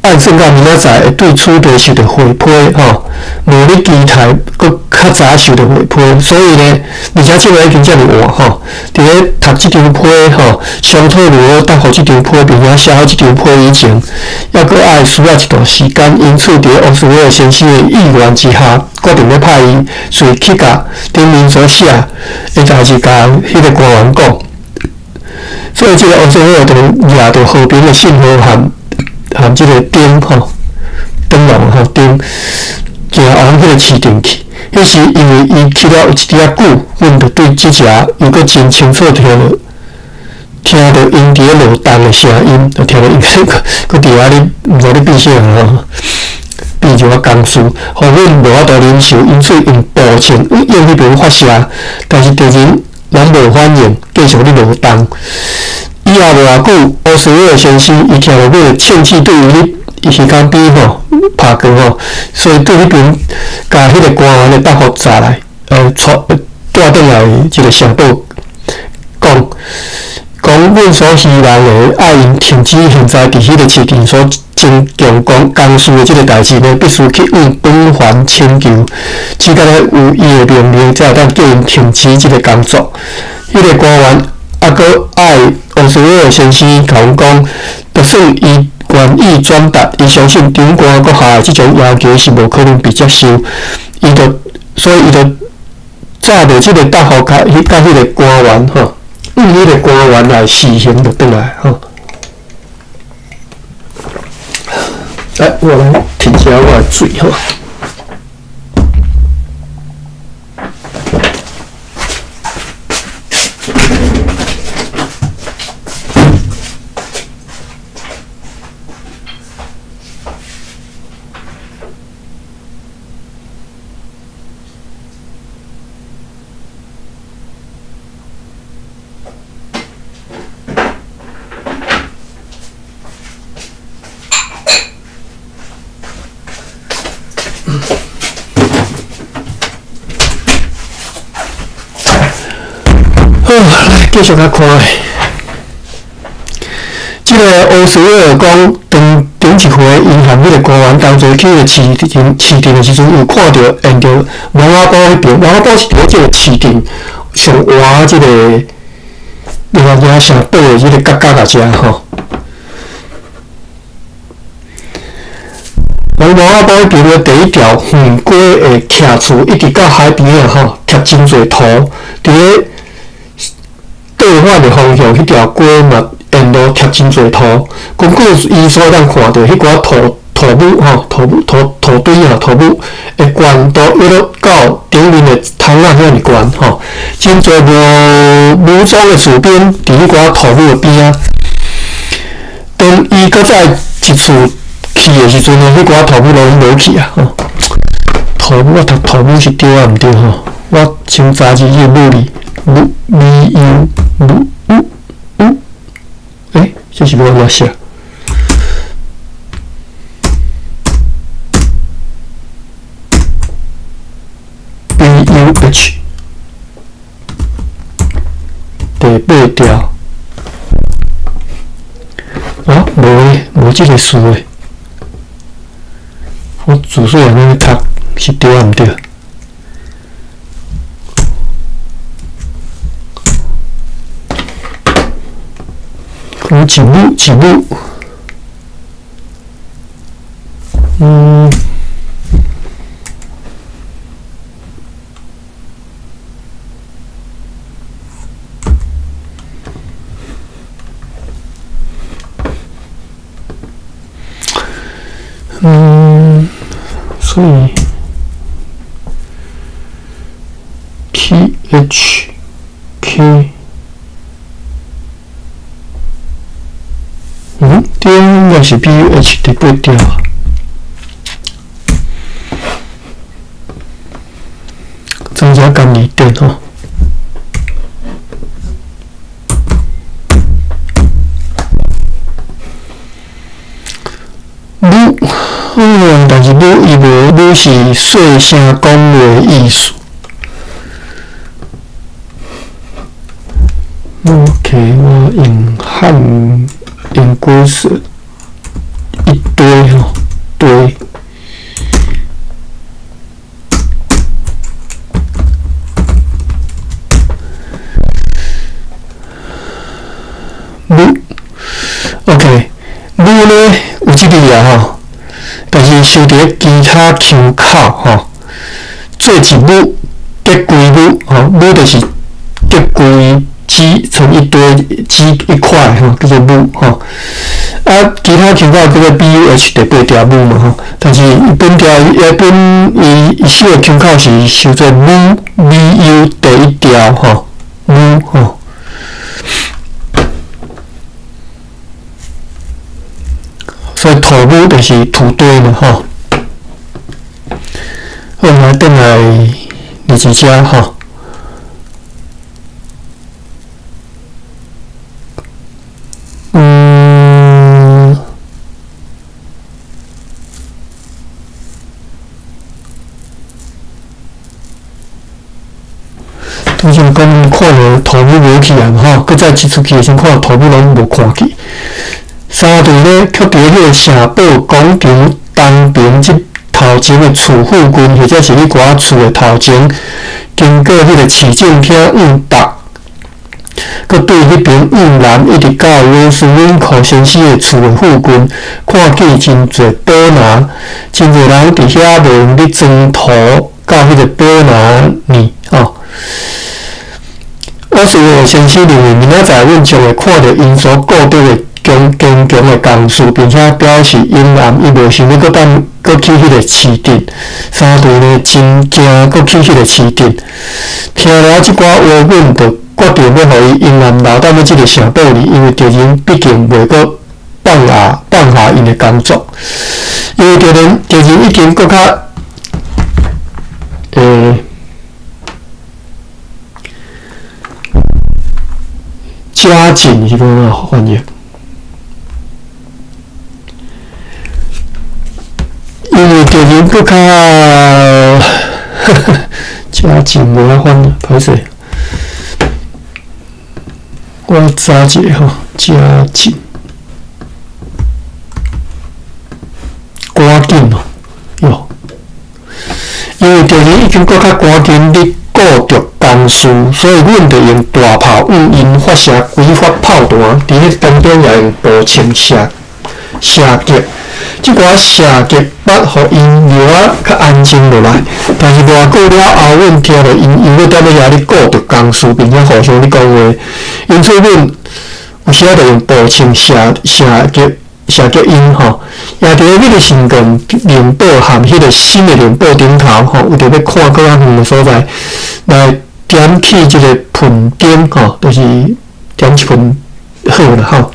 按算到明仔載會對此地受著回批吼，無你期待閣較早受著回批，所以呢，而且這擺已經遮爾晚吼，佇咧讀這張批吼，商討如何答覆這張批，並且寫好這張批以前，猶閣愛需要一段時間。因此，佇咧烏斯威爾先生的意願之下，決定欲派伊隨去共頂面所寫的代誌，共彼个官員講。所以，這个烏斯威爾就掠著和平的信號和和這个燈吼，燈籠吼燈，行往彼个市鎮去。彼時因為伊去了有一點仔久，阮就對這只又閣真清楚聽著，聽著𪜶佇咧勞動的聲音，就聽著𪜶閣佇遐咧，毋知咧變啥吼，變一寡工事，予阮無法度忍受，因此用步槍用彼邊發射，但是敵人攏無反應，繼續咧勞動。以後無偌久，烏斯威爾先生伊聽著彼个銃器對伊咧魚缸邊吼拍過吼，所以對彼邊共彼个官員的答覆載來，帶帶轉來這个城堡講，講講，阮所希望的，愛𪜶停止現在佇彼個市鎮所增強講工事的這个代誌呢，必須去向本藩請求，只敢若有伊的命令，才會當叫𪜶停止這个工作。彼個官員猶閣愛奧斯威爾先生共阮講，就算伊願意轉達，伊相信長官閣下的這種要求是無可能被接受。伊就所以伊就紮著這个答覆，共彼共彼個官員吼，向彼個官員來辭行就轉來吼。來，我來提一下我的水吼。好，來繼續來看。這个奧斯威爾講，當頂一回伊和彼個官員同齊去彼个市鎮市鎮的時陣，有看著沿著摩阿堡彼邊，摩阿堡是佇咧這个市鎮上倚這个另外一城堡的這个角角仔遮吼。往摩阿堡彼邊的第一條遠街的徛厝，一直到海邊仔吼，貼真濟土，佇咧倒反的方向，彼條街嘛沿路貼真濟土。根據伊所當看著，彼寡土土木吼，土木土土堆啊，土木的懸度一路到頂面的窗仔遐爾懸吼，真濟無武裝的士兵佇彼寡土木的邊仔。當伊閣再一次去的時陣呢，彼寡土木攏無去啊！吼，土木我讀土木是對抑毋對吼？我先查一下武字，武 V U 武武武，欸，這是欲按怎寫？B U H 第八條，啊，無咧，無這个詞咧。我自細漢咧讀是對抑毋對？可能一母一母，嗯。嗯，所以 T H K，嗯，對，應該是 B U H 第八條。增加干二點吼。母，嗯，但是母伊無母是細聲講話的意思。OK，我用漢用古說一堆吼，堆。母，OK，母呢有這個啊吼，但是收佇咧其他腔口吼，做一母結規母吼，母就是結規積成一堆積一塊吼，叫做母吼。啊，其他腔口叫做 B U H 第八條母嘛吼，但是伊本條伊本伊伊四个腔口是收做母 B U 第一條吼，母吼。所以土母就是土堆嘛吼。好，我們來轉來20遮吼。嗯，拄才講看著土塗母無去啊吼，閣再這出去的時陣，看塗母攏無看去。三隊咧，卻佇彼个城堡廣場東邊這頭前的厝附近，或者是彼寡厝的頭前，經過彼个市政廳往北，閣對彼爿往南，一直到羅斯溫克先生的厝的附近，看見真濟寶拿，真濟人佇遐無閒咧裝塗到彼个寶拿呢吼。我是先生認為，明仔載阮將會看著𪜶所顧著的強堅強的工事，並且表示永暗伊無想欲閣等閣去彼个市鎮。三隊呢真驚閣去彼个市鎮。聽了這寡話，阮就決定欲予伊永暗留踮咧這个城堡裡，因為敵人畢竟袂閣放下𪜶的工作，因為敵人已經閣較加緊是講怎翻譯？因為敵人閣較加緊無法翻，歹勢。我查一下吼，加緊，趕緊哦，喲，因為敵人已經閣較趕緊咧顧著工事，所以阮就用大炮向𪜶發射幾發炮彈，佇彼當中也用步槍射擊。這寡射擊捌予𪜶尿仔較安靜落來，但是偌久了後，阮聽著𪜶又閣踮咧遐咧顧著工事，並且互相咧講話。因此，阮有時仔就用步槍射擊𪜶吼。也佇咧彼个新近靈堡和彼个新的靈堡頂頭吼，為著欲看閣較遠的所在，來點起這个噴燈吼，就是點一噴火啦吼。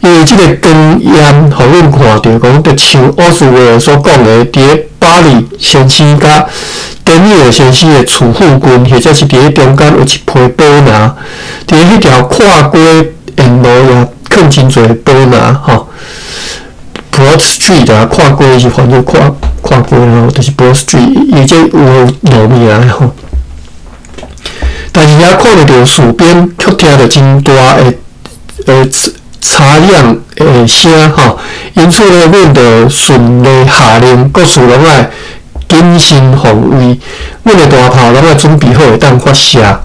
因為這个光焰，予阮看著講，就像奧斯威爾所講的，佇咧巴黎先生佮丹尼爾先生的厝附近，或者是佇咧中間有一批寶拿，佇咧彼條跨過沿路也囥真濟寶拿吼。Broad Street 啊，跨過是翻做跨過吼，就是 Broad Street，伊這有路名的吼。但是也看著四邊，卻聽著真大的擦亮的聲吼，因此呢，阮就順利下令，各處攏愛謹慎防衛，阮的大炮攏愛準備好會當發射。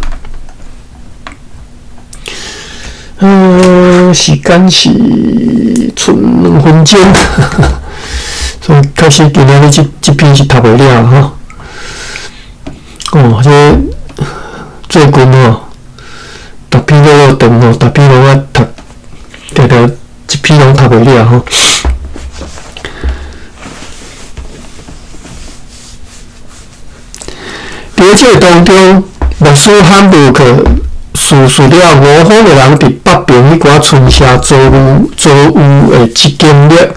時間是賰2分鐘，所以確實今仔日這篇是讀袂了吼。哦，這最近吼，逐篇都有長吼，逐篇攏愛讀，定定一篇攏讀袂了吼。佇這個當中，牧師漢布克敘述了五方的人佇北爿彼寡村社遭遇的這經歷。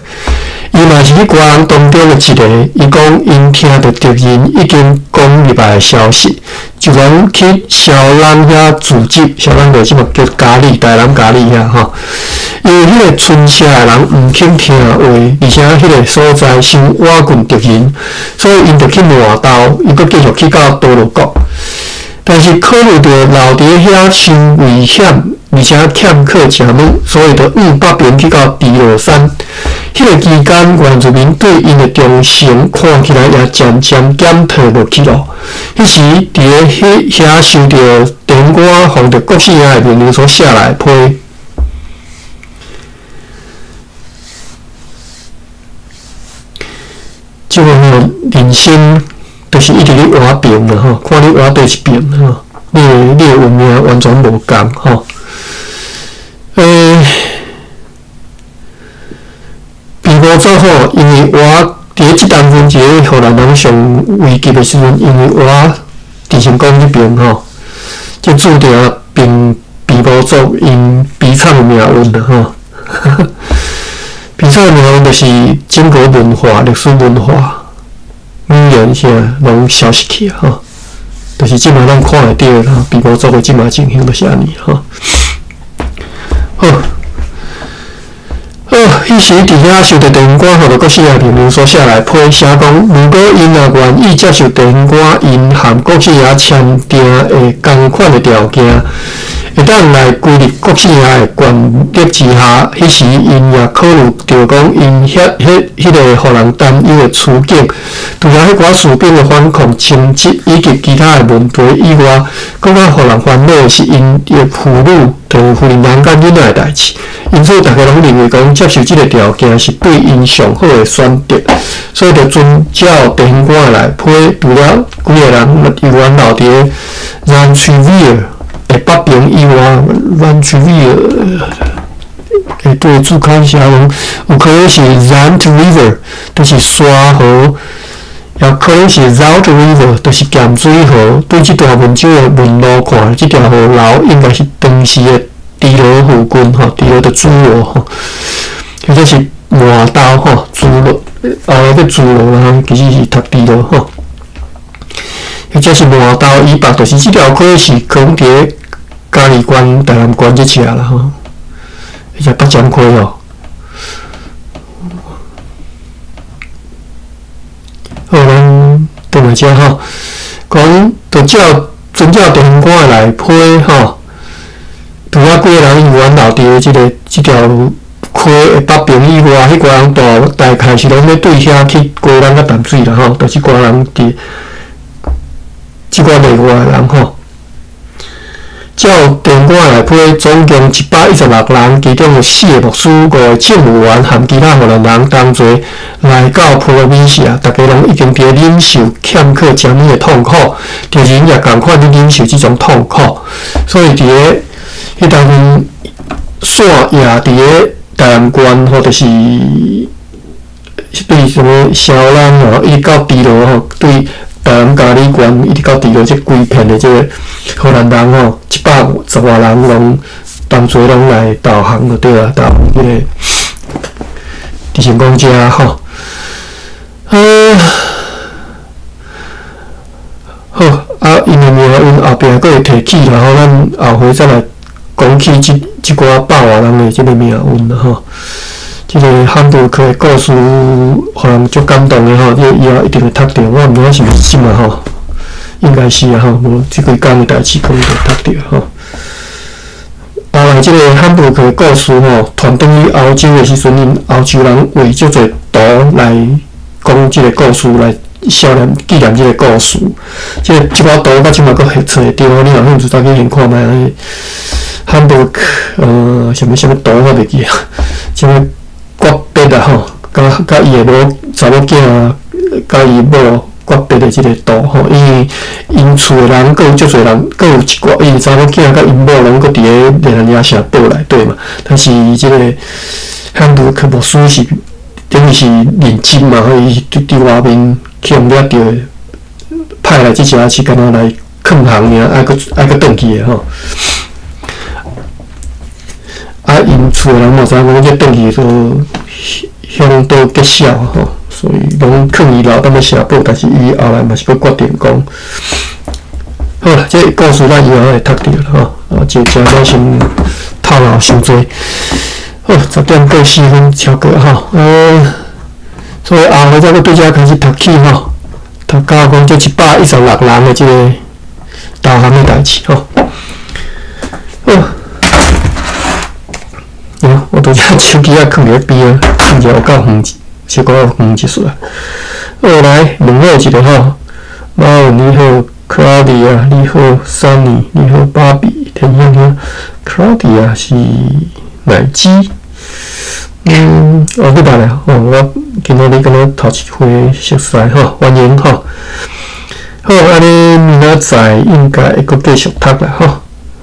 伊嘛是彼寡人當中的一個。伊講，𪜶聽著敵人已經攻入來的消息，就攏去蕭朗遐聚集。蕭朗就這馬叫佳里，台南佳里遐吼。因為彼个村社的人毋肯聽話，而且彼个所在傷倚近敵人，所以𪜶就去亂鬥，伊閣繼續去到多羅國。但是考慮著留佇遐傷危險，而且欠缺食物，所以就往北邊去到豬落山。彼个期間，原住民對𪜶的忠誠看起來也漸漸減退落去咯。彼時，佇咧彼遐受著電歌奉著國姓爺的命令所寫來的批。這個吼人生就是一直咧換爿啦吼，看你換佗一爿吼，你的運命完全無仝吼。平埔族吼，因為我佇咧這當中，一个予咱人上危急的時陣，因為我佇成功這邊吼，這注定平埔族𪜶悲慘的命運啦吼。悲慘的命運就是整個文化、歷史文化、語言啥攏消失去啊吼，就是這馬咱看會著啦，平埔族的這馬情形就是按呢吼。好。好，彼時佇遐受著電歌，予著國姓爺命令所寫來批寫講，如果𪜶若願意接受電歌，𪜶和國姓爺簽訂的仝款的條件，會當來歸入國姓爺的權力之下。彼時，𪜶也考慮著講，𪜶遐彼彼个予人擔憂的處境。除了彼寡士兵的反抗、衝擊以及其他的問題以外，閣較予人煩惱的是𪜶的婦女，就是婦人佮囡仔的代誌。因此，逐家攏認為講接受這个條件是對𪜶上好的選擇，所以就遵照地方官的來批，除了幾个人猶原留佇咧 Zandrivier 的北爿以外，Zandrivier 會對註刊寫講，有可能是 Zand River，就是沙河，也可能是 Zout River，就是鹹水河。對這段文章的文路看，這條河流應該是當時的豬羅附近吼，豬羅就諸羅吼，或者是麻豆吼，諸羅後來叫諸羅啦，其實是讀豬羅吼。或者是麻豆以北，就是這條溪是可能佇咧嘉義縣、台南縣這側啦吼，彼只北江溪吼。好，咱轉來遮吼，講就照遵照地方官的來批吼。除了幾个人猶原留佇咧這个這條溪的北爿以外，彼寡人大大概是攏欲對遐去雞籠佮淡水啦吼，就是這寡人佇這寡例外的人吼。照地方官來批，總共116人，其中有四个牧師、五个政務員含其他荷蘭人同齊來到普羅米西亞，逐家攏已經佇咧忍受欠缺食物的痛苦，敵人也仝款咧忍受這種痛苦，所以佇咧彼當陣，線也佇咧台南縣，或者是對啥物蕭朗吼，一直到豬羅吼，對台南嘉義縣一直到豬羅這規片的這个荷蘭人吼，110外人攏同齊攏來投降就對啊，投降彼个鄭成功遮吼。好，啊，𪜶的命運後壁閣會提起啦吼，咱後回再來講起這這寡百外人的這个命運啦吼。這个漢堡克的故事，予人足感動的吼，這個以後一定會讀著。我毋知影是毋是這馬吼，應該是啊吼，無這幾工的代誌可能會讀著吼。後來這个漢堡克的故事吼，傳轉去歐洲的時陣，𪜶歐洲人畫足濟圖來講這个故事來。少年紀念這个故事，這個這寡圖到這馬閣揣會著，你若有興趣，再去先看覓。漢堡克，啥物啥物圖我袂記啊，啥物訣別啊吼，佮佮伊的某查某囝啊，佮伊某訣別的這个圖吼，因為𪜶厝的人閣有足濟人，閣有一寡𪜶查某囝佮𪜶某攏閣佇咧熱那亞城堡內底嘛，但是這個漢堡克牧師是等於是認真嘛，伊是佇佇外面。去予掠著，派來這遮是敢若來囥行爾，愛閣愛閣轉去的吼。啊，𪜶厝的人嘛知影講這轉去說鄉道結痟吼，所以攏勸伊留踮咧城堡，但是伊後來嘛是閣決定講，好啦，這個故事咱以後會讀著啦吼。啊，這遮咱先透露傷濟。好，10點過4分超過吼，所以後來才閣對遮開始讀起吼，讀到講這116人的這个投降的代誌吼。好，啊，我拄才手機仔囥佇咧邊仔，囥者有夠遠，小可遠一絲啊。好，來問好一下吼，馬文你好，Claudia 你好，Sunny 你好，芭比天香香，Claudia 是奶雞。哦，你捌咧吼，我今仔日敢若頭一回熟似吼，歡迎吼。好，按呢明仔載應該會閣繼續讀啦吼。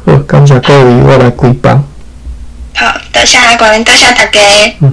好，感謝各位，我來關房。好，多謝阿關，多謝大家。嗯。